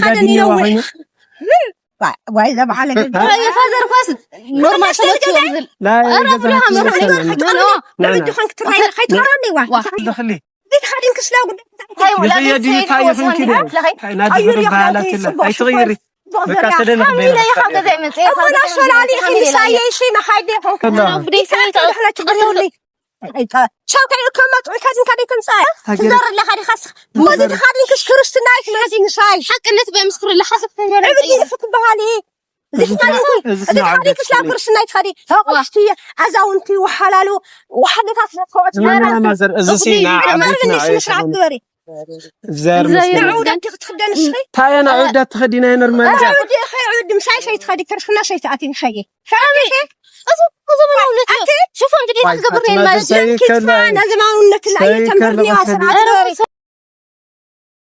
ሓደ ይነውሕ። ዋይ ዘበዓለ ገዛ። ፋዘር ኳስ ኖርማል ተመችዎም ዝብል። ላ ገዛ ክትመሰል። ንዕዲ ኾንክ ትራይ ከይትራረኒ ዋ። ደኽሊ። ቤት ሓዲን ክስላው ጉዳይ። እንታይ ወላ ይኸየድ እዩ፣ ቤት እንታይ ይኹን ኪዶ። እንታይ ናዲ ቀይር ይኹን በሃላት ይላ። ጽቡቕ ኣይትቕይሪ። ሽኮር። በቃ ተደለኽ በይ። ኢለ ካብ ገዛ ይመጽእ። እሞ ናሶላሊ ኺንሳየ ሺ መኻይደ ኾንክ። ከላ። ብደይ እንታይ ሳይታ። ድሕና ችግር ይሁንልይ። ሻው ከይዱ ከመጡ ኢልካ ዝንካ ደይ ተምጻእ። ሃገር። ትዘር ኣለኻ ዲኻስ? በዚ ትኻድን ክስ ክርስትና ኣይትመጺ ንሳይ። ሓቅነት በምስክር ለሓስብ ተይበለ። ዕብዲ ክትበሃሊ። እዚ እዚ ትኻድን ስማ-፣ እዚ እዚ ስማ ትኻድን ዕብደት ክስላ እዩ። ክርስትና ኣይትኻዲ። ተቆሽቲ፣ ኣዛውንቲ፣ ወሓላሉ፣ ወሓለታት ዘፈወት መና ማለት። ማዘር፣ እዚ ሲ ተኽሊ ና ተመርኒ ዓበይትና ስነ ስርዓት ኣይኮኑን። ግበሪ። እግዚኣብሔር እግዚኣብሔር ይመስገን። ይመስገን። ንዑ ደቂ ክትኽደን እስኺ? ታየና ዑዳት ተኸዲና የነር ማለት። ዑዲ፣ ኸይ ዑዲ፣ ምሳይ ሸይትኸዲ፣ ክርስትና ሸይትኣቲ ንኸየ። ፈራሚኸ? እዚ፣ እዚ ምን እውነት ነው? ኣቲ? ሽፎን ግዴታ ዋይ፣ ክገብር ፋጥማ እየ ማለት። ደሳይ ከላ-፣ ኪትፋ፣ ነዚ ማንነት ላይ ሰይ ከላ ተምርኒ በሰል። ስርዓት ግበሪ።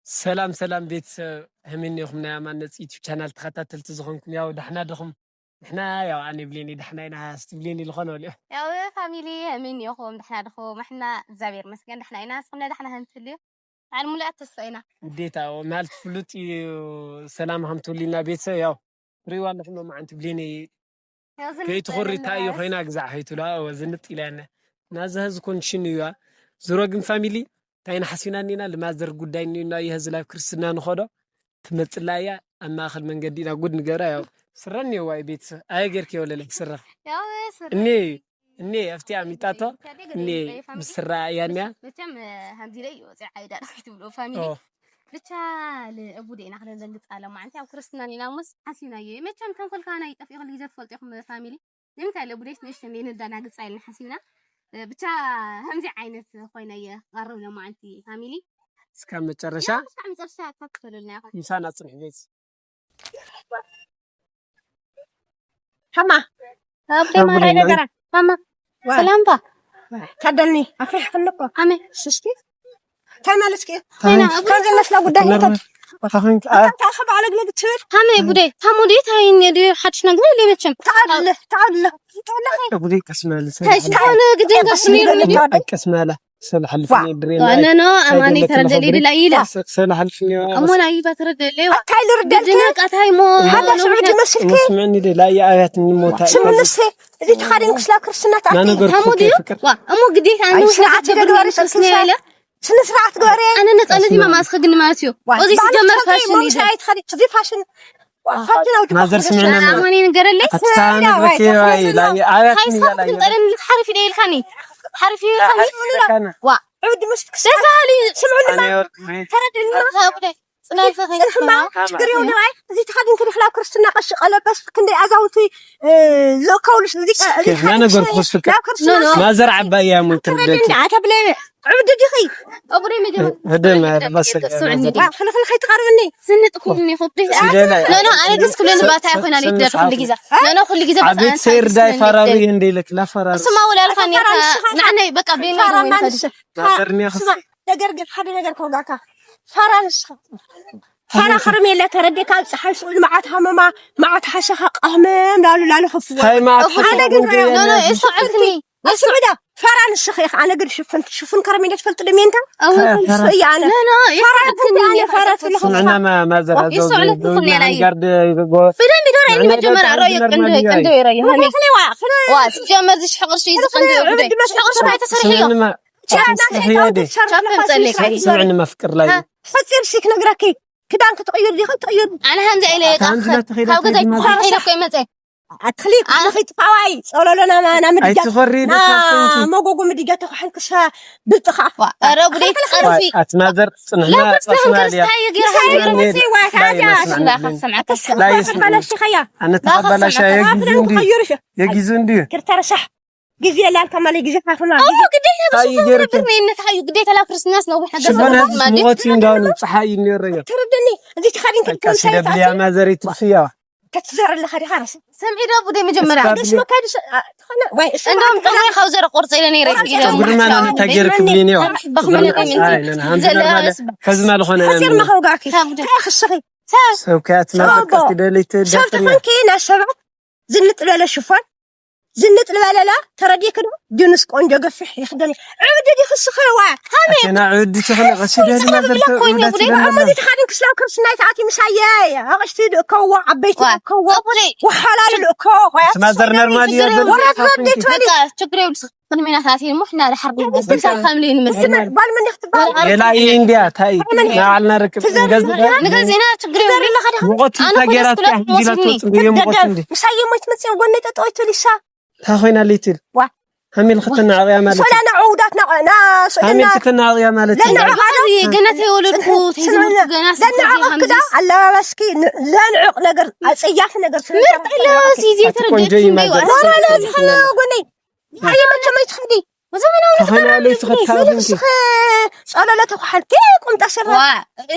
ሰላም ሰላም ቤተሰብ፣ ህምን ኢኹም ናይ ኣማን ነጽ ዩቲዩብ ቻናል ተኸታተልቲ ዝኾንኩም፣ ያው ዳሕና ድኹም? ንሕና ያው ኣነ ብሌኒ ዳሕና ኢና፣ እስቲ ብሌኒ ዝኾነ በልዮ። ያው ፋሚሊ ህምን ኢኹም፣ ዳሕና ድኹም? ንሕና እግዚኣብሔር ይመስገን ዳሕና ኢና፣ ንስኹም ዳሕና ከም ትህልዩ በዓል ሙሉኣት ተስፋ ኢና። ግዴታ፣ ማለት ፍሉጥ እዩ ሰላም ከም ትብሉና ቤተሰብ፣ ያው ሪዋ ኣለኹም ሎማዓንቲ ብሌኒ ያው ዝንጥ ከይትኹሪ በለና እንታይ እዩ ያስ። ኮይና ግዛዕ ከይትብላ፣ እወ፣ ዝንጥ ኢላ ያነ። ናዛ ህዚ ኮንዲሽን እዩ፣ ያ። ዝሮ ግን ፋሚሊ፣ እንታይ ንሓሲብና እኒና፣ ልማዘር ጉዳይ እኒና፣ ይህ ህዚ ላብ ክርስትና ንኸዶ፣ ትመጽላ እያ፣ ኣብ ማእኸል መንገዲ ኢና ጉድ ንገራ፣ ያው፣ ስረ እኒኦ፣ ዋይ ቤተሰብ፣ ኣየ ጌርኪ የወለለይ፣ ስረ። ያው ስረ። እኒ፣ እኒ፣ ኣብቲ ኣሚጣቶ፣ እኒ፣ ምስ ስረ እያ እኒያ። መቸም፣ እ፣ ከምዚ ኢለ እዩ ወፂኣ ዓይዳ ዳዊት ትብሎ ፋሚሊ። ኦ። ብቻ ልእቡድ ኢና ክነዘንግፅ ኣለማ። ኣንቲ ኣብ ክርስትና ኢና ሞስ ሓሲብናዮ። መቸም ተንኮል ካና ይጠፍእ፣ ኩሉ ግዜ ትፈልጡ ኢኹም ፋሚሊ። ንምንታይ ለቡደይስ ንእሽተን ዘይነዳናግጻ ኢልና ሓሲብና። እ፣ ብቻ ከምዚ ዓይነት ኮይነ እየ ክቐርብ ለማዓንቲ ፋሚሊ። እስካብ መጨረሻ ያው እስካብ መጨረሻ ተከታተሉልና ኢኹም። ምሳና ጽንሑ ቤት። ሃማ። ኣብቲ ሰላም ማራ ብለና። ነገራ። ሃማ። ዋ። ሰላምታ። ከደኒ፣ ኣፍሪሕክኒ እኮ። ኣሜ። ስስኪ። ተመልስኪ። ተመልስኪ። ከምዚ መስላ ጉዳይ ተመልስኪ። እንተድ-፣ ተኸንክ-፣ አ- ኣታ ካብ ዓለግለግ ትብል። ሃመ ቡደይ፣ ታሙዲ ታይን የዲ ሓድሽ ነገር የለ መቸም። ተዓድለ፣ ተዓድለ። ተዓድለ። ቡደይ ቀስ መለ፣ ሰ-፣ ታይ ስታውነ ግደን ጋስ ነይሩ። ቀስ መለ። ሰለ ሓልፍ ዋ። ነድሬ ዋ፣ ናይ-፣ ኖ፣ ኖ፣ ኣማኒ ከይደለክ ተረደሊ ነኸብሪ። ድላ ኢላ። ሰ-፣ ሰለ ሓልፍ ነዋ። ኣሞና ይባ ተረደለ ዋ። ኣካይ ልርደልከ? ግድና ቃታይ ሞ፣ ሓዳሽ ኖ፣ ዕብድ ኖ፣ መስልከ? መስምዕኒ ደ፣ ላ የኣብያትኒ ሞታ ስምንሰ፣ እዚ ተኻደን ክስላ ክርስትና ተኣቲ። ናነገርኩ ሃሙ ድዩ? ፍቅር። ዋ፣ እሞ ግዴታ ኣይ፣ ኣንዱ ስርዓት ተገብር ተገብር ይመስል ስለ ስለ ኢለ። ስነ ስርዓት ግበሪ። ኣነ ነፃነት ይመማስ ከግኒ ማለት እዩ። ዋ፣ እዚ ባህሊ ሲጀመር ተኸዲ ፋሽን እዩ። ሞምሻ ኣይትኸዲ፣ እዚ ፋሽን። ዋ፣ ፋሽን ኣውዲ ማዘር ፋሽን። ስምዕና። ኣሞኒ ንገረለይ። ኣታ ስምዕና፣ ነግረኪ ዋይ፣ ዋይ፣ ተኸዲ ላ፣ ኣያት ሃይ ንያላ ስኻት ግን ይበላ። ጠለን ሓሪፍ ኢለ ኢልካኒ። ሓሪፍ ኢለ ኢልካኒ። ሓሪፍ ኢለ። ዋ። ዕብድ መስል ክስላ። ደስ በሃሊ። ስምዑ ድማ። ኣነ ወርቅ ቤት። ተረድእና። ሃቡደይ። ጽናልካ ጽንሕማ፣ ከይትስማ። ችግር የብሉን። ኣይ፣ እዚ ተኸዲንኪ ዲኺ ናብ ክርስትና ቀሺ ቀለበስ ክንደይ ኣዛውንቲ፣ እ፣ ዝእከብሉስ እዚ ቀ-፣ እዚ እስኪ ተኸዲንኪ ናነገርኩ ክስፍካ። ናብ ክርስትና ኖ፣ ኖ። ማዘር ዓባይ እያ ሞ ትርደኪ። ኣትብለይ፣ ዕብድ ዲኺ? ዕቡደይ መጀመር-፣ ህደ ማር ባሰ ስምዕኒ። ዋ፣ ክልኽል ከይትቐርብኒ። ዝንጥ ኩልኒ ኹብደይ። ስደላ። ኖ፣ ኖ፣ ኣነ ደስ ክብለኒ ባታ ይኾና ሰ-፣ ሊደር ኩሉ ግዜ። ኖ፣ ኖ፣ ኩሉ ግዜ ዓቤት ባታ ሰይር ዳይ ይኾና ፋራሩ ሊደር። ይህንደ ኢለክ ላፋራሩ። ስማ ወላልካ ኔርካ ንዓነይ በቃ ቤና ፋራ ይኾና ማንሽ። ማዘር ኒያ ስማ፣ ነገር ግን ሓደ ነገር ከውጋካ። ፋራ ንስኻ። ፋራ ከረሜላ ተረዲእካ፣ ኣብ ፀሓይ ስኡል መዓት ሃመማ፣ መዓት ሓሸኻ ቃህመም ላሉ ላሉ ከፍዎ። ታይ መዓት ኣነ ሓሸኻ ግን ጉንጀ ኖ፣ ኖ፣ ያለ? እሱ ዕልክኒ። እሱ ዕዳ። ፋራ ንስኻ ኢኻ። ኣነ ግን ሽፍን፣ ሽፍን ከረሜላ ትፈልጥ ድሜንታ? ኣዎ። ታይ ፋራ? እሱ እያ ኣነ። ኖ፣ ኖ፣ እሱ ፋራ ዕልክኒ ትፈልጥ እኔ እኔ ፋራ ፋራ ትፈልጥ። ስምዕና ማ-፣ ማዘር እሱ ኣዘው ዕልክ ዶ-፣ ትኹን ኔራ እዩ። ጋርድ ይጎ-፣ ብደንቢ ዶ ራእይ መዕነ መጀመርያ ጋርድ ራእዮ ይመርመር ቀንዶ፣ ይጋይ። ቀንዶ ይረዮ። ሃኒ። ዋ፣ ሲጀመር እዚ ሽሕ ቅርሺ እዩ ዝቐንዶ እዩ። ሽሕ ቅርሺ እንታይ ተሰሪሑ እዩ? ስምዕኒ ማ-፣ ቻ-፣ ስምዕኒ ማ-፣ ቻ-፣ ቻ-፣ ቻ-፣ ቻ-፣ ስምዕኒ ማ ፍቅር ላይ። ሓፂር ሲ ክነግረኪ፣ ክዳን ክትቕይር ዲኺ ትቕይር? ኣነ ሃንዚ ኢለ እየ ኣታ ሃንዚ ጣፍ-፣ ላ ትኸይድ ካብ ገዛይ ትኸይድ ትኾን ኢለ እኮ እየ መፅአ። ኣትኽሊ ኣነ ኻልኺ ጥፋዋይ፣ ጸሎሎና ማ-፣ ና ምድጃ፣ ኣይትኾሪ ና ደካ ኮንኪ። መጎጎ ምድጃ ተኾሕን ክሳ ብጥኻ። ዋ፣ ኧረ ቡደይ ትጸርፊ። ዋይ፣ ኣቲ ማዘር ጽንሕና ላፕስ ለኽን ጠፍና ድያ? ክርስታይ ይግርሃ። ሳይ ይግርሃ። ወይ፣ ወይ፣ ታዲያ። መስምዕና። ስምዕና፣ ስምዕና። ኣነ ተበላሽ ተበላሽ ኸያ። ኣነ ተበላሽ ኣየ ጊዜ እንዲ። የጊዜ እንዲ። ክርተረሻሕ። ግዜ ላልካ ማለት ግዜ ካፍና። ኣዎ፣ ግዴታ ታይ ብሱ ገይርክ? ፍቅር ነይነት ሓዩ ግዴታ ላብ ክርስትናስ ነዊሕ ነገር ሽፈን ዘሎ ህዝብ ማለት ስሞት እዩ እንዳሉ ፀሓይ እዩ ነይሩ። ተረደኒ። እዚ ተኸዲን በቃ ክትከውን ሰይት ሲደብልያ ኣቲ ማዘር ይትርፍያ። ተትዘር ኣለኻ ዲኻ ራስ? ሰምዒ ዶ ቡደይ መጀመርያ? እስካ ደስ መካ ደስ፣ አ፣ ትኾነ፣ ወይ፣ እሱ እንደውም ማለት ጥሩይ ካብ ዘረ ቆርጸ ኢለ ነይረ። ጸጉሪ ማና ነታ ገይርክ ብሌን እያ። በኽመለ ቆይ፣ ቆይ፣ ኣይ፣ ነን፣ ሃምዚ ዘለ ነርማለ። ስባ። ከዚ ማለ ኾነ ሓጺር ያምነ። መኸውጋኪ። ካብ ደ-፣ እንታይ ክስኺ? ሰብ። ሰብ ከያት ሰብ ማርቀስ እኮ። ትደልይ ሰብ ትደፍር ትኾንኪ፣ ናብ ሰባት ዝንጥ ዝበለ ሽፎን ዝንጥ ዝበለላ ተረዲእክ ዶ? ጅንስ ቆንጆ ገፊሕ ይኽደን። ዕብዲ ዲኺ ስኸዋ? ሃመ ኣቴና ዕብዲ ትኾነ ቀሲደ ሰብኣብ ድማ ዘርተ ብላ ኮይነ ዕብዳት ጉደይ ለና። ኣመዚ ተኻድን ክስላም ክርስትናይ ተኣቲ ምሳየ ኣቕሽቲ ልእከዎ ዓበይቲ ዋ፣ ልእከዎ ጸጉሪ። ወሓላሉ ልእከዎ ኾያ። ስማዘር ነርማል እያ ዘርተ ወራት ወዲ ትበሊ። በቃ ችግር የብሉ። ቅድሚና ተኣቲ እሞ ሕና ድሓር ግን በቃ። እንታይ ከም ልዩ ንመስል። ባል መን ክትባል? ሌላ ይህ እንዲያ ታይ ናዓልና ርክብ ትዘር- ንገዝእ ንገዚእና ችግር የብሉ። ትዘር ኣለኻ ዲኻ? ሙቐት ኣነ ተጌራት ኮለስ ኩለት ሕንዚላ ሞስኒ። ትወፅእ ብየ ሙቐት እንዲ ምሳየ ሞይት መፅእ ጎነይ ጠጠወይ ትበሊሳ። እንታይ ኮይና ለይትል ዋ። ሃሚል ክትናዕቕያ ማለት ሶላ እዩ። ንዕውዳት ና- ና- ሶላ ሃሚል ና- ክትናዕቕያ ማለት እዩ። ለንዕቕ ዶ? ገና ተይወለድኩ፣ ተይዘመርኩ ገና ስለዚ ለንዕቕ ክዳ ሃምዚስ። ኣለባበስኪ ን- ለንዕቕ ነገር ኣጸያፊ ነገር ስለ ምርጥ ዘለካ ኣለባበስ እዩ ኣቲ ዘይተረድእኩ ቆንጆ እዩ እንዲዩ ማለት ኣቲ ነው። ኖ፣ ኖ፣ ኖ፣ ዘይተረድእኩ ዝኸነ ነው። ጎነይ። ኣየ መቸመይ ትኸዲ። ዘመናዊ ተኸናለ ነገር ትኸታዊ ምንም እንኪ። ስኸ ጸለለ ተኳሓልኪ ቁምጣ ስረ። ዋ፣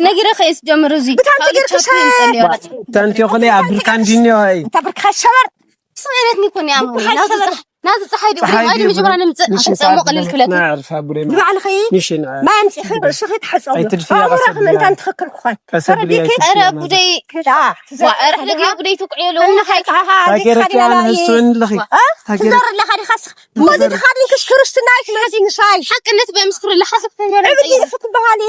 ነጊረ ከየስ ጀምር እዚ። ብታንቲ ካብኡ ጌርኪ ቻፕ ሰ- ይንጸልዮ። ታንቲ ይኹን ኣብ ብርካን ዲኒ ወይ። እታ ብርካ ሸበር። ስሜነት ኒኮን ያማን። ብሓይ ናዚ ሸበር። ጸሓይ ናዚ ጸሓይ ዲዩ። ፀሓይ ማይ ዲዩ። ምጅብራ ንምጽእ። ንሽን ኣጸሞ ሰዓት ቀሊል ክብለት። ናዕርፋ ቡሬ ማ- ንባዕልኺ ንሽን ዓ- ማይ ኣምጺእኺ ርእስኺ ትሓጸቡ። ኣይትድፍያ ኣውራ ቀሰ ክመንታ ብላ። ንትኽክል ክኾን። ቀሰ ብላ ተረዲእኪ? ይትድፍያ ኧረ ማለት። ጉደይ። ክዳ። ዋ፣ ኧረ ትዘርጊ ለጊ ጉደይ ትውቅዕዮ ኣለዉ። እንታይ ካኻ ሃገረ ዘይትኻዲ ኪያን ናባይ? ህዝትወን ኣለኺ። እ? ሃገረ ትዘር ኣለኻ ዲኻ? ስ- ሞዚ ትኻዲ ክስ ክርስትና ይትመዚ ንሳይ። ሓቅነት በምስክር ለሓስብ ተዘረ ዕብዲ ጠይቅ። ዝፍክ በሃሊ።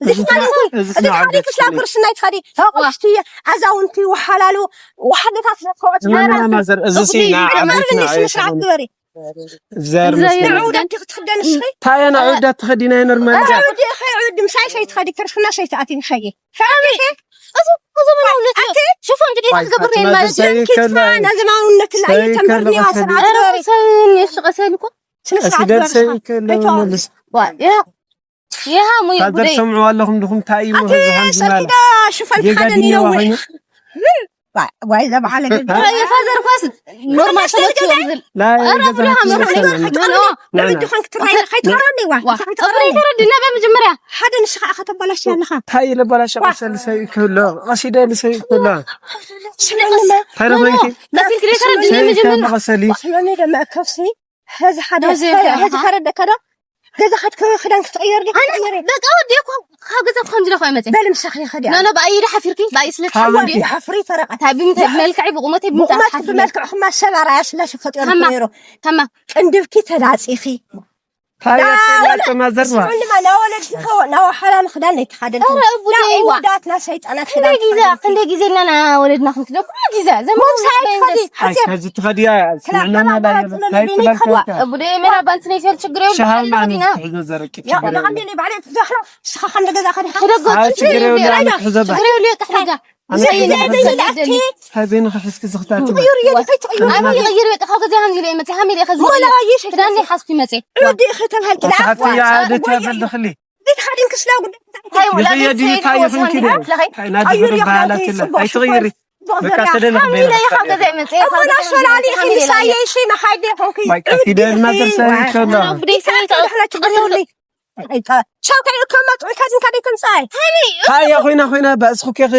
እዚ እዚ ትኻዲ፣ ስና-፣ እዚ እዚ ስና ትኻዲ ዓበይቲ ክስላ ትኻዲ። ክርስትና ይትኻዲ። ተቆሽቲ፣ ኣዛውንቲ፣ ወሓላሉ፣ ወሓለታት ዘኮት። ማማ፣ ማማ ዘር-፣ እዚ እኹ፣ ሲና እኹ፣ ዓበይቲ እኹ፣ ንዓይ ስነ ስርዓት ሰለሞን። ግበሪ። ዘር ዘር ምስና። ንዑ ደንቲ ክትኽደን እስኺ? ታየና ዑዳት ትኸዲና ኖርማል እዛ። ዑዲ፣ ኸይ ዑዲ፣ ምሳይ ሸይ ትኸዲ፣ ክርስትና ሸይ ትኣቲ፣ ኸይ። ኸይ። እዚ፣ እዚ ምን እውነት እዩ? ኣቲ? ሽፎን ግዴታ ዋይ፣ ክገብር ኣቲ እየ ማለት እዩ። ናዘር ሰይ ከሎ። ኪትፋ፣ ናዘማውነት ላይ ሰይ ተምርኒ ከሎ። ስርዓት ኧረ ግበሪ። ሰይ፣ እሺ፣ ቀሰልኩ። ስነ ስርዓት ቀሲደል ግበሪ ሰይ እስኻ። ከሎ ኣይተዋወቂ። መልስ። ዋ፣ ያ። ይሃሙ እዩ ፋዘር ጉደይ። ሰምዑ ኣለኹም ድኹም እንታይ እዩ ኣቲ ህዝቢ ሃምዚ ማለት? ሰኪዳ ሽፈን ጌጋ ትኸደን ድንያ ኢሎም። ዋኸኛ? ምን? ዋ-፣ ዋይ ዘበዓለ ገዛ። እ? ፋዘር ኳስ ኖርማል ኖርማል ሰለቲ ሰለቲ ይወስድ። ይወስድ። ላይ ኧረ ገዛ ብሎ ሃምዚ ሃምዚ ሰለቲ። ሰለቲ። ኖ፣ ኖ። ና፣ ና። ዕዲ ኾንክ ትራይ ዋ፣ ኸይትራኒ ዋ። ዋ፣ ኸይትራኒ። ተረድና በመጀመርያ። ሓደ ንስኻ ኢኻ ተባላሽ ያለኻ። ታይ ለባላሽ ዋ። ቀሰል ሰይ ከሎ፣ ቀሲደ ንሰይ ከሎ። ስለማ። ታይ ረመንኪ? መሲል ግዴታ ረድና ሰይ መጀመርያ። ከሎ ቀሰሊ። ስለኒ ደማ ከፍሲ። ሀዚ ሓደ፣ ሀዚ ሀዚ ሀዚ ሀ? ከረደካ ዶ? ገዛ ኻትከ ክዳን ክትቕየር ዲኻ ኣነ ክትቕየሪ? በቃ ወዲእኩ። ካብ ገዛ እኮ ከምዚ ኢለ እኮ ኣይመፅእን። በል ምሳኺ ኸዲ ኖ፣ ኖ፣ ብኣይ ኢለ ሓፊርኪ፣ ብኣይ ስለ ሓወዲ ሓፍሪ። ሓፍሪ ፈረቓ። እንታይ ብምንታይ ብመልክዐይ ብቑመተይ ብምንታይ ብቑመት ሓፍሪ? ብመልክዕኹማ ሰባራ እያ ስላሴ ፈጢሩ ሃማ፣ ነይሩ። ሃማ። ቅንድብኪ ተላፂኺ። ታይ ና ወለድ፣ ተላፀማ ዘርባ? ስምዕንማ፣ ና ወለድ ዝኸ-፣ ና ወሓላል ክዳን ለይተኻደልኩም። ኧረ እቡደይ ና ዋ። ውዳት፣ ና ሰይጣናት ክንደይ ክዳን ግዜ፣ ትኸደልኩም። ክንደይ ግዜ ኢልና ና ወለድና ክንክደው? ኩሉ ግዜ። ዘመኑ ሞምሳይ ይኸይድ ትኸዲ፣ ደስ። ኣይ፣ ሓስያ። ከዚ ትኸዲ እያ። ክላ ስምዕና ኣባባ ላያ። ጽለሉ ታይ ለይኒ ትበል ከዋ። ከንካ? እቡደይ ሜራ ባንት ናይ ፌል ችግር የብሉ። ሻሃማ ሓፍና ዲና። ንትሕዞ ዘረቂ ያ፣ ችግር የብሉ። ንቐንዲ እኔ ባዕለይ ትዘኽሮ፣ ንስኻ ከም ንገዛ ኸዲ። ክደጎ ኣይ፣ ችግር ችግር የብሉ። የብሉ። ኣነ ትሕዞ ባ-፣ ችግር የብሉ። የጥሕ ደጋ። ኣነ ይዘይ ትሕዞ ባ-፣ ትሕዞ ባ-፣ ትሕዞ ባ-፣ ተይብሊ። ሓዚኑ ክሕዝኪ ዝኽታተል። ይቕይር፣ ይቕይር፣ ይቕይር። ኣነ ይቕይር፣ በቃ፣ ካብ ገዛ ሃምዚ ኢለ ይመጽእ፣ ሃምዚ ኢለ ከዚ ሞላ ይቕይር። ይሽ ክዳን ይሓዝኩ ይመጽእ። ዕውዲ ኢኺ ተባሂልኪ። ኣቲ ደኣ ሓፍቲ ዋ፣ ይዓድት ጸጉሪ ያፈልኽሊ። እንዴት ኻዲን ክስላው ጉዳይ እንታይ ታይ ወላ ይብለየ ድዩ ታይ ይኹንኪ ድዩ? ኣፍለኸይ? ታይ ናዲ ኣዩር ብርባ ያላ ትለ። ኣይትቕይሪ። በቃ ተደለኽ ሃምዚ ኢለ በይና። ካብ ገዛ ይመጽእ፣ እኮ ካብ ገዛ ናሶላሊ ይመጽእ፣ ኢኺ ሃምዚ ኢለ ምሳየ ይመጽእ። እሺ፣ ንኻይደ ይኹንኪ። ባይ፣ ዕውዲ ኪደ ኢኺ። ማዘር ሰበይ ዋ፣ ከሎ። ዕውዲ ሰበይ ተኣኽለች ብሩሊ። ሻው ከይ ከመጥ ወይ ካዝን ካደይ ተምጻይ። ሃኒ። ሃያ ኮይና ኮይና ባእስኹ ከኺ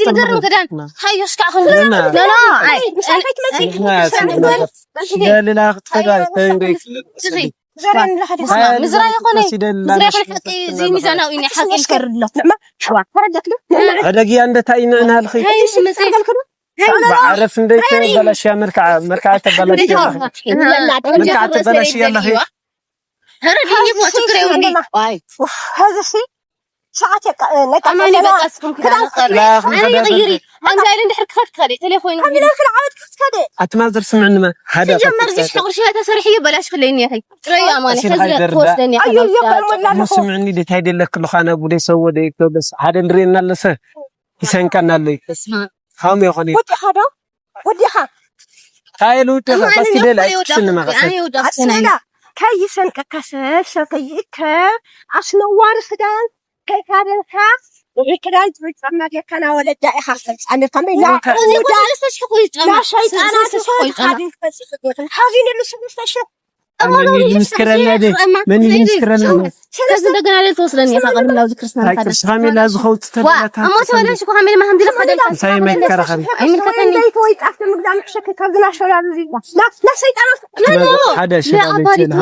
ዝገርም ክዳን። ሃዮ እስካ ኣኹን። ና። ና፣ ና፣ ኣይ። ምሳይ ከይትመጺ። ና፣ ና፣ ና። ሌላ ክትኸዳ ተንገይ። ዝረን ለኸደ። ሃያ ምዝራይ ዝኾነ። ሲደል ምዝራይ ላሽ ዝኾነ ሓቂ እዚ ሚዛናዊ እዩ፣ ሓቂ ይፈርድ ኣሎ። ንዕማ፣ ሽዋ፣ ተረዳክ ዶ? ንዕማ። ዕደጊያ እንደታይ ንዕና ልኺ። ሃይ፣ ምስ መጽእ። ተረዳክ ዶ? ብዓረፍ እንደይ ተበላሽያ መልክዓ፣ መልክዓ ተበላሽያ። እንዴት ነው? መልክዓ ተበላሽያ ኣለኺ። ኧረ ዲኒ እኮ ችግር የብሉን። ኣይ። ኡፍ፣ ሀዚ ሲ ሰዓት የቃ-፣ ነቃ-፣ ኣማኒ ቀለና። በቃ እስኩም ክዳን ክዳን ቀረ። ላ፣ ኣነ ክዳን ይቕይሪ። ቀረ። ኣንዳይ እንድሕር ክኸድ ክኸደ፣ ተለይ ኮይኑ ከም ክኸደ። ኢለ ክልዓወት ክትከደ። ኣቲ ማዘር ስምዕኒ መ፣ ሓደ ሲጀመር ቀጥታ እዚ ሽሕቑር ሽበ ተሰሪሑ እዩ፣ በላሽ ክለይኒ እየ። ጥረዩ ኣማኒ፣ እሲ ኸዚ ልኻይ ደርዳ። ክወስደኒ እየ፣ ኣዩ፣ ከመውስዳ እየ። የኮ ሞላ እሞ ኣለኹ። ስምዕኒ፣ ደታይ ደለክ ኣለኻ፣ ኣነ ቡደይ ሰው ወደ ይከብለስ። ሓደ እንድሬና ኣለሰ። ይሰንቀና ኣለይ። በስመ ኣብ። ሃም ይኾን እዩ። ወዲኻ ዶ? ወዲኻ? ካይሉ ወዲኻ፣ እማ ኣነ ፋሲደል እኮ ኣይትስንማ ይወዳኹ፣ ቀሰል። ኣነ ይወዳኹ ኣስመራ፣ ሰናይ። ከይሰንቀካ ሰብ፣ ሰብ ከይእከብ፣ ኣስነዋሪ ክዳን ከይካደልካ፣ ንዑይ ክዳን ትብል ጫማ ጌርካ ናወለዳ ኢኻ ክትፈልጻ ነርካ። እሞ ወካ- እዚ እኮ ውዳት ሰለስተ ሽሕ እኮ እዩ ጫማ። ናሸይጣናት ሰለስተ ሽሕ እኮ እዩ ጫማ። ሓዚን ክፈጽእ ዝገብር። ሓዚን ኢሉ ሰለስተ ሽሕ መን እዩ ዝምስክረና? ደ መን እዩ ዝምስክረና? ከዚ እንደገና ለ ትወስደኒ ኢኻ ቅድሚ ናብዚ ክርስትና ኣይ ቅርሲ ካሜላ ዝኸውት ተደላታ እሞ ተወለሽ እኮ ካሜላ ማህም ዲላ ከደል እንታይ መከራኸሪ ኣይምልከተኒ። ወይ ጣፍ ምግዛም ሕሸክ ካብዚ ናሽራል እዚ ናስ ናስ ሰይጣናት ሓደ ሽራል ይችላል።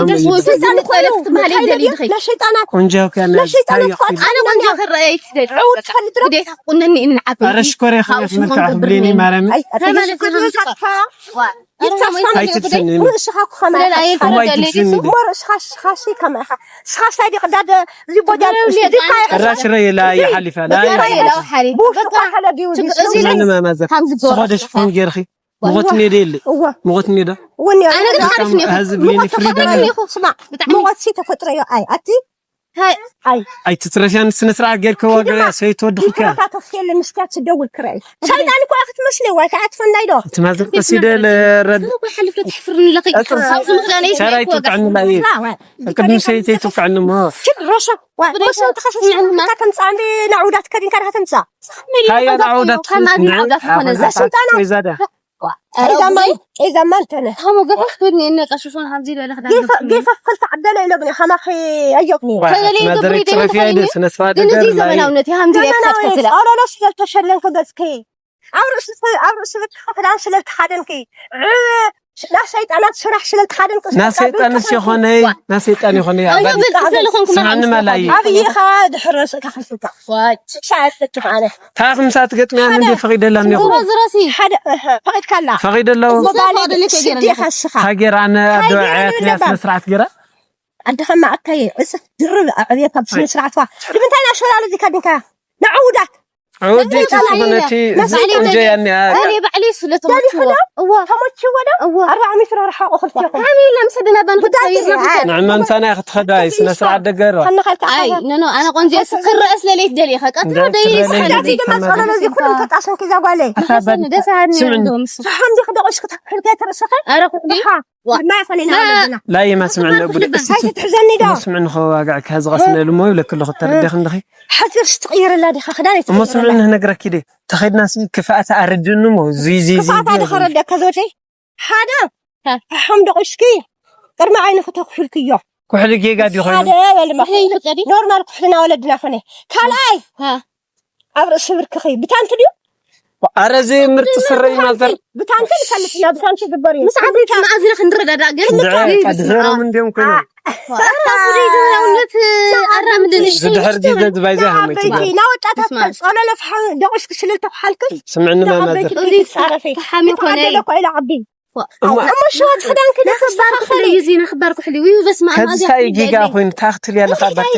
ሰይጣናት ቆንጆ ከነ ሰይጣናት ቆጣ ኣነ ቆንጆ ክረአይ ትደል ግዴታ ቁነኒ እንዓብ ኣረ ሽኮር ይኸፍ ምርካ ብሌኒ ማርያም ተመለስ ኣይትድፈኒ። ራሽረ የላ ይሓሊፋ ላ ስኾደ ሽፎን ጌርኺ ሙቐት ኔደ የለ ሙቐት ኔደ ኣነ ግን ሓሪፍ ኔኹ ሀዚ ብሌኒ ፍሪዳ ሙቐት ሲ ተፈጥሮ ዮ ኣይ ኣቲ ኣይትትረፊያን ስነ ስርዓት ጌርክዋ ገበያ ሰይት ወድኽካ ተፍየለ ምስኪያ ትደውል ክራይ ሰይጣን እኮ ክትመስሊ ዋይ ከኣ ትፈናይ ዶ እቲ ማዘር ቀሲደ ለረድ ሓልፍ ተሕፍርኒ ለኺ ሸራይ ትውቅዕኒ ላይ ቅድሚ ሰይተይ ትውቅዕኒ እሞ ሮሶ ዋይ ሮሶ ተኸሰስካ ተምጻ እንዲ ናዑዳት ከዲንካ ዳካ ተምጻ ሃያ ናዑዳት ወይ ዛዳ ዒዛማን ዒዛማን ተነ ሀሞ ገፈፍ ትብልኒ እነ ቀሽፎን ሀምዚ ለለ ክዳን ጌፈ ጌፈ ክልተ ዓደለ ኢሎብኒ ከማኺ ኣዮብኒ ማዘር ትረፊያ ኢደ ስነ ስርዓት ግን እዚ ገር ላይ ዘመናውነት እዩ ሀምዚ ለለ ክዳን ከስላ ጸሎሎ ስለ ተሸለንኩ ገጽኪ ኣብ ርእሲ ኣብ ርእሲ ብትኺ ክዳን ስለ ተኻደንኪ ናብ ሰይጣናት ስራሕ ስለ ተኻደንኩ ናሰይጣንስ የኾነ ናሰይጣን የኾነ ኣዮ ብልጥ ስለኾንኩ ስምዕኒ መላይ ኣብይኻ ድሕር ርእስካ ከስልካ ዋጭ ሻዕት ትኻነ ታኽምሳ ትገጥሚያ እንዲ ፈቒደላ እኒኹ ዝረሲ ሓደ ፈቒድካላ ፈቒደለዎ ሽዲኻ ስኻ ሃገር ኣነ ኣዶ ኣያትና ስነ ስርዓት ገራ ኣደኸማ ኣካየ ዕፅፍ ድርብ ኣዕብየካ ብስነ ስርዓትዋ ንምንታይ ናሸላሉ ዚካ ድንካ ንዕውዳት ዕውዲ ትስኹነቲ እዚ ቆንጆ ያኒያ እኔ ባዕለይ ስለተመችዎ እዋ ተመችዎ ዶ እዋ ኣርባዓ ሜትሮ ርሓቑ ክልቴኹም ሓሚላ ምስ ኣደና ባን ብጣዕሚ ክትኸይድ ነብሰ ንዕመምሳና ክትኸዳ እዩ ስነ ስርዓት ደገሮ ከነኸልካ ኣይ ነኖ ኣነ ቆንጆ ክረአ ስለለይ ትደልየ ኢኻ ቀጥሎ ደይ ስለዚ ድማ ጸሎሎ እዚ ኩሉ ተጣሰን ኪዛ ጓለይ ደስ ሃኒ እንደውም እሱ ሓምዚ ክደቑሽ ክትሕልከ ትርእስኸ ኣረ ኩሕሊ ድሓ ድማ ፈለና ወለድና ላይማ ስምዕኒ ቡደ ኣይትትሕዘኒ ዶ ስምዕኒ ከዋግዕ ከዚ ቀስነ ልሞ ይብለክሎ ክተረደኽ እንድኺ ሓፂርስ ትቕይርላ ዲኻ ክዳን እሞ ስምዕኒ ክነግረኪ ደ ተኸድናሲ ክፍኣት ኣረድኒ ሞ ዙይ ዙይ ዙይ ክፋታ ድኸረደካ ዘወደይ ሓደ ሓም ደቑሽኪ ቅድሚ ዓይኒ ክተኩሕልክዮ ኩሕሊ ጌጋ ድዩ ኮይኑ ሓደ በልማ ኖርማል ኩሕልና ወለድና ኮነ ካልኣይ ኣብ ርእሲ ብርክኺ ብታንቲ ድዩ ኣረ እዚ ምርጥ ስረ እዩ ማዘር ብታንቲ ንፈልጥ ኢና ብታንቲ ግበር እዩ ምስ ዓበይቲ መኣዝና ክንረዳዳእ ግን ድሕሮም እንዲዮም ኮይኖም ዘይዘመናውነት ኣራምድን ዝድሕር ዲዘ ዝባይዛ ሃመይቲ ናወጣታት ጸሎለ ፍሓ ደቑሽ ክስልል ተኩሓልክን ስምዕኒ ማማዘር ጻረፈይ ፍሓም ይኮነ ተዓደለ እኮ ኢላ ዓቢ እማ እሞ ሸዋት ክዳንኪ ክባር ኩሕሊ እዩ ዜና ክባር ኩሕሊ እዩ በስመ ኣብ ከዚ እንታይ ጌጋ ኮይኑ ታክትል ያለካ ኣባቴ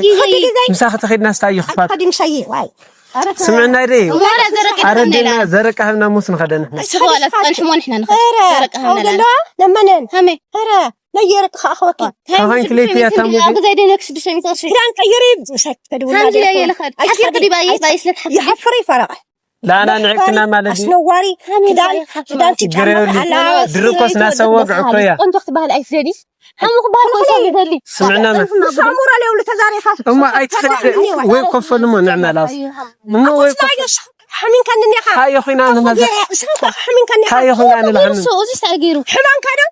ምሳኺ ተኸድና ስታይ እዩ ክፋት ከዲም ሻይ ዋይ ስምዕና ደ ዋላ ዘረቀ ኣረድና ዘረቃ ህብና ሙስ ንኸደን ስኸዋላ ጸንሕሞ ንሕና ንኸ ዘረቀ ዘለዋ ለመነን ሃመይ ረ ነየረቅ ከኣኸወኪ ካፋን ክሌት እያ ታሙ ኣብ ዘይደነክ ሽዱሽተ ሚእቲ ቅርሺ ክዳን ቀይሪ ብሰክ ተደውላ ሓንቲ እያ የለኸ ሓንቲ ቅዲ ባይ ባይ ስለ ትሓፍሪ ይሓፍር ይፈረቐ ላና ንዕቅና ማለት እዩ ኣስነዋሪ ክዳን ክዳን ችግር የብሉ። ትጫማ ኣለባበስ ድርኮስ ናሰወግ ዕኮያ ቆንጆ ክትበሃል ኣይትደሊ ሓሙ ክበሃል ኮሳ ይደሊ ስምዕና መ ሳሙራ ለውሉ ተዛሪፋ እሞ ኣይትኸድ ወይ ኮፈል እሞ ንዕመላስ እሞ ወይ ኮፈል ሓሚንካ እንድኒኻ ሓዮ ኮይና ንመዘ ስንካ ሓሚንካ እንዲኻ ሓዮ ኮይና ንልሓምን ርሱ እዚ ሳይ ገይሩ ሕማንካ ዶ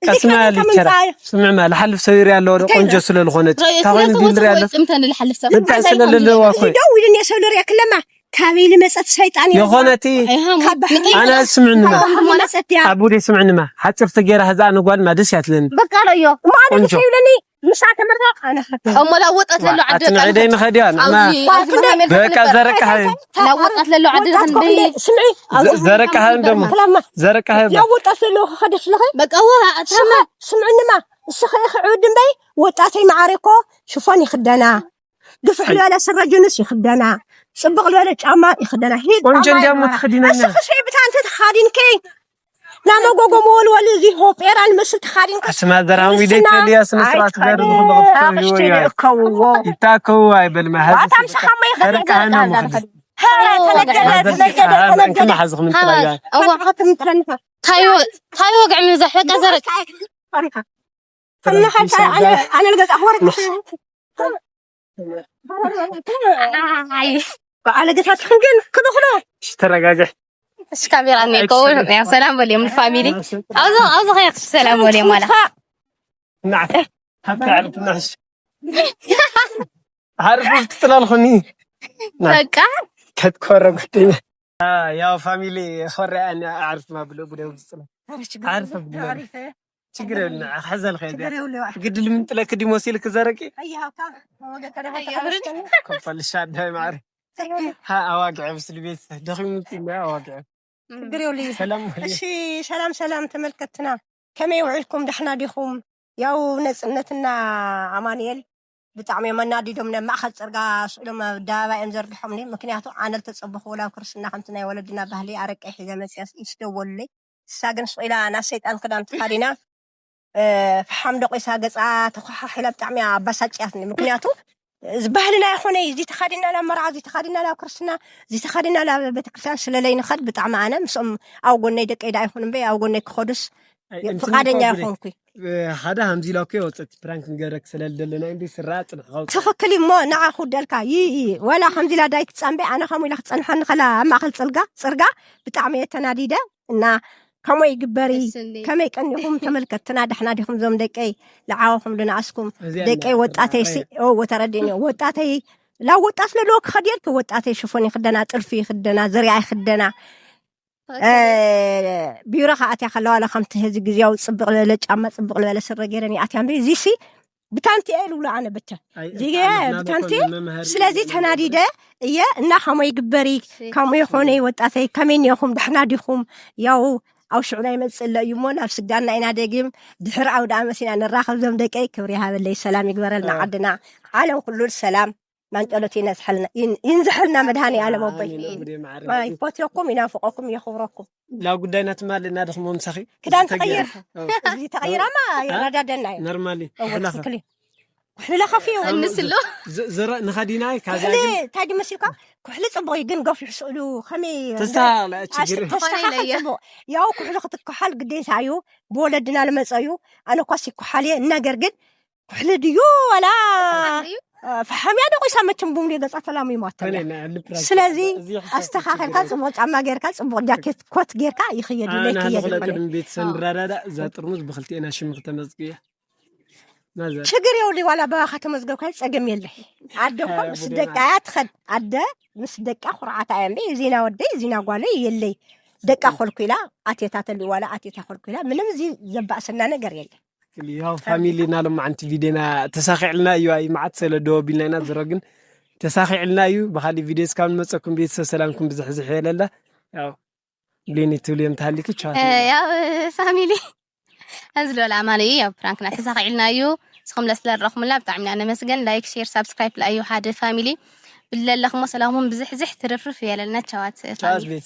ቀስማ ልቸራ ስምዕማ ልሓልፍ ሰብ ይሪያ ኣለዎ ዶ ቆንጆ ስለ ዝኾነት እንታይ ኮይኑ ቢልሪ ኣለ ጥምተን ልሓልፍ ሰብ እንታይ ስለ ለለዋ ኮይ ደው ኢሉ እኒኦ ሰብ ልሪያ ክለማ ካበይ ልመፀት ሰይጣን እዩ የኾነቲ ኣይሃሙ ካብ ባሕሪ ኣነ ስምዕንማ ካብ መፀት እያ ኣቡዴ ስምዕንማ ሓጭር ተጌራ ህዛ ንጓል ማድስ ያትለኒ በቃ ለዮ ማለት ቆንጆ። ይብለኒ ምሳ ተመርታ ኣነ ኸ እሞ ላወጣት ለሎ ዓዲ ኣትንዕደይ ንኸድያ ንማ ኣብዚ ኣብዚ በቃ ዘረቃ ላወጣት ለሎ ዓዲ ወጣት ክንደይ ኮፍለ ስምዒ ዘረቃ ሃብ ደሞ ክለማ ዘረቃ ሃብ ላወጣት ለሎ ክኸደ ስለኸ በቃ ዋ ስምዕንማ እስኸ ክዕውድ እምበይ ወጣተይ መዓረ እኮ ሽፎን ይኽደና ግፍሕ ዝበለ ስረ ጅንስ ይኽደና ፅብቕ ዝበለ ጫማ ይኽደና ሂድ ቆንጆ እንዲያሞ ትኽዲነኛ እስኽሲ ብታንቲ ተኻዲንኪ ናመጎጎ መወልወሊ እዚ ሆጴራ ንመስል ተኻዲንካ ኣስማ ዘራዊ ደይተልያ ስነ ስርዓት ገር ኣኽሽቲ እከውዎ ይታከው ኣይበልማ ኣታ ምሳኻ ማይ ዘረቃ ሃብ ደሞ ተነገረ ተነገረ ተነገረ እንክማ ሓዝኹም ትራያ እዋ ትምጥረንካ ታይ ወ- ታይ ወግዕ ምንዛሕ በቃ ዘረቅ ኣነ ልገዛ ክወርድ ኣይ በዓለ ገታትኽን ግን ክብኽሎ ተረጋግሕ እሺ ካሜራ እኔ እኮ ያው ሰላም በል የምል ፋሚሊ አውዞ አውዞ ኸያ ሰላም ወለ ማላ ንዓ፣ ሃብቲ ዓርፍ ንሕሽ። ዓርፍ ክትፅላልኹኒ። በቃ። ከትኮረ ጉደኛ። ያው ፋሚሊ ኾረ ኣነ ዓርፍ ማብሎ ጉደው ዝፅላ። ዓርፍ ብሎ። ችግር የለ። ሓዘል ኸይደ። ግድል ምን ጥለክ ዲሞሲል ክዘረቂ። ኮፈል ሻዳይ ማሪ። ها أواقع بس البيت دخل من كل أواقع. ችግር የብሉ። እሺ ሰላም ሰላም ተመልከትና፣ ከመይ ውዒልኩም? ደሕና ዲኹም? ያው ነፅነትና ኣማንኤል ብጣዕሚ እዮም ኣናዲዶም። ናብ ማእኸል ፅርጋ ስእሎም ኣደባባይ እዮም ዘርግሖምኒ። ምክንያቱ ኣነ ልተፀበኹ ወላ ኣብ ክርስትና ከምቲ ናይ ወለድና ባህሊ ኣረቀይ ሒዘ መፅያስ ኢስ ደወሉለይ። እሳ ግን ስቕ ኢላ ናብ ሰይጣን ክዳን ተኻዲና፣ ፈሓም ደቂሳ ገፃ ተኳሓሒላ ብጣዕሚ ኣባሳጭያትኒ። ምክንያቱ እዚ ባህልና ይኾነ እዩ፣ እዚ ተኻዲና ናብ መርዓ፣ እዚ ተኻዲና ናብ ክርስትና፣ እዚ ተኻዲና ናብ ቤተክርስትያን ስለለይ ንኸድ ብጣዕሚ ኣነ ምስኦም ኣብ ጎነይ ደቀይ ደኣ ይኹን እምበይ ኣብ ጎነይ ክኸዱስ ፍቓደኛ ይኾንኩ። ሓደ ሃምዚ ኢላ እኮ ወፀት ፕራንክ ንገረክ ስለል ደለና እንዲ ስራ ፅንሕ ትኽክል እሞ ንዓ ክውደልካ ይይ ወላ ከምዚ ኢላ ዳይ ትፃንበይ ኣነ ከምኡ ኢላ ክፀንሖ ንኸላ ኣብ ማእኸል ፅልጋ ፅርጋ ብጣዕሚ የተናዲደ እና ከመይ ይግበሪ ከመይ ቀኒኹም ተመልከትና ደሕና ዲኹም ዞም ደቀይ ልዓወኹም ልንኣስኩም ደቀይ ወጣተይ ሲ ወተረዲኒ ወጣተይ ላብ ወጣት ለለዎ ክኸድየልኪ ወጣተይ ሽፎን ይኽደና ጥልፊ ይኽደና ዝርያ ይኽደና ቢሮ ከኣትያ ከለዋ ለ ከምቲ ህዚ ግዜያዊ ፅብቕ ዝበለ ጫማ ፅብቕ ዝበለ ስረ ገይረን ይኣትያ እምበይ እዚሲ ብታንቲ እየ ልብሎ ኣነ ብተ ዚገ ብታንቲ ስለዚ ተናዲደ እየ እና ከመይ ግበሪ ከምኡ ይኾነ ወጣተይ ከመይ ኒኹም ደሕና ዲኹም ያው ኣብ ሽዑ ናይ መፅእ ኣሎ እዩ እሞ ናብ ስጋና ኢና ደጊም ድሕሪ ኣውደ ኣመት ኢና ንራኸብ ዞም ደቀይ ክብሪ ይሃበለይ ሰላም ይግበረልና ዓድና ዓለም ኩሉ ሰላም ማንጨሎት ይንዝሐልና መድሃኒ ኣለም ኣቦይ ይፎትየኩም ይናፍቀኩም የኽብረኩም ናብ ጉዳይና ትማል እናደኽሞ ምሳኺ ክዳን ተቐይር እዚ ተቐይራማ ይረዳደና እዩ ኖርማሊ ትኽክል እዩ ኩሕሊ ለኸፊ እዩ እንስሎ ንኸዲና ካዚ እንታይ ድመስልካ ኩሕሊ ፅቡቕ እዩ ግን ገፊሕ ስእሉ ከመይ ተስተኻኽላ ችግር ተስተኻኽል ፅቡቕ ያው ኩሕሊ ክትከሓል ግዴታ እዩ ብወለድና ልመፀ እዩ ኣነ ኳስ ይከሓል እየ ነገር ግን ኩሕሊ ድዩ ዋላ ፈሓምያ ዶ ቆይሳ መቸም ቡምሪ ገጻ ተላሚ ማተለ ስለዚ ኣስተኻኸልካ ጽቡቕ ጫማ ጌርካ ጽቡቕ ጃኬት ኮት ጌርካ ይኽየድ ይለይ ክየድ ይኾነ ቤተሰብ ንረዳዳ እዛ ጥርሙዝ ብክልቲኤና ሽም ክተመዝግያ ችግር የውሊ ዋላ ባኻ ተመዝገብካ ጸገም የለይ ኣደ እኮ ምስ ደቃ እያ ትኸድ ኣደ ምስ ደቃ ኩርዓታ እያ እምበይ እዚና ወደይ እዚና ጓለይ የለይ ደቃ ኮልኩ ኢላ ኣቴታ ተልዩ ዋላ ኣቴታ ኮልኩ ኢላ ምንም እዚ ዘባእሰና ነገር የለን ያው ፋሚሊ እና ሎማዓንቲ ቪዲዮና ተሳኺዕልና እዩ ኣይ መዓት ስለ ደወቢልና ኢና ዝሮ ግን ተሳኺዕልና እዩ ብካሊእ ቪዲዮ እስካብ ንመፀኩም ቤተሰብ ሰላምኩም ብዝሕዝሕ የለለ ያው ብሌኒ ትብልዮም ተሃሊኪ ቻው ያው ፋሚሊ እዚ ልበል ኣማል እዩ ያው ፕራንክና ተሳኺዕልና እዩ ንስኹም ለስለረኹምላ ብጣዕሚ ኢና ነመስገን ላይክ ሼር ሳብስክራይብ ለኣዩ ሓደ ፋሚሊ ብለለኹሞ ሰላምኩም ብዝሕዝሕ ትርፍርፍ የለልና ቻዋት ፋሚሊ